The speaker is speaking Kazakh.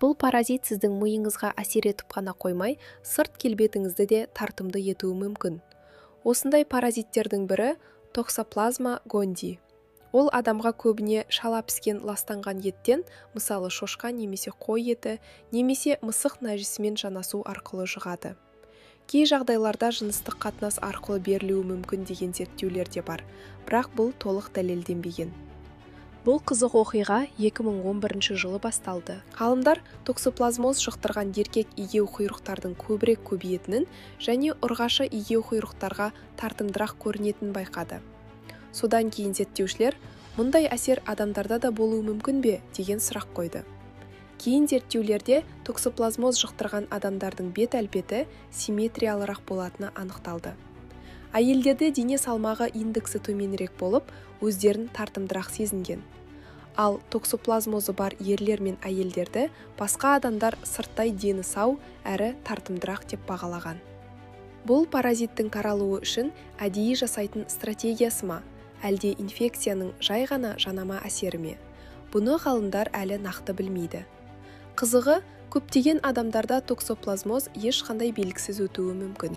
Бұл паразит сіздің миыңызға әсер етіп қана қоймай, сырт келбетіңізді де тартымды етуі мүмкін. Осындай паразиттердің бірі – токсоплазма гонди. Ол адамға көбіне шала піскен, ластанған еттен, мысалы, шошқа немесе қой еті, немесе мысық нәжісімен жанасу арқылы жұғады. Кей жағдайларда жыныстық қатынас арқылы берілуі мүмкін деген зерттеулер де бар, бірақ бұл толық дәлелденбеген. Бұл қызық оқиға 2011 жылы басталды. Ғалымдар токсоплазмоз жұқтырған еркек егеуқұйрықтардың көбірек көбейетінін және ұрғашы егеуқұйрықтарға тартымдырақ көрінетінін байқады. Содан кейін зерттеушілер мұндай әсер адамдарда да болуы мүмкін бе деген сұрақ қойды. Кейін зерттеулерде токсоплазмоз жұқтырған адамдардың бет әлпеті симметриялырақ болатыны анықталды. Әйелдерде дене салмағы индексі төменірек болып, өздерін тартымдырақ сезінген. Ал токсоплазмозы бар ерлер мен әйелдерді басқа адамдар сырттай дені сау әрі тартымдырақ деп бағалаған. Бұл паразиттің таралуы үшін әдейі жасайтын стратегиясы ма, әлде инфекцияның жай ғана жанама әсері ме, бұны ғалымдар әлі нақты білмейді. Қызығы, көптеген адамдарда токсоплазмоз ешқандай белгісіз өтуі мүмкін.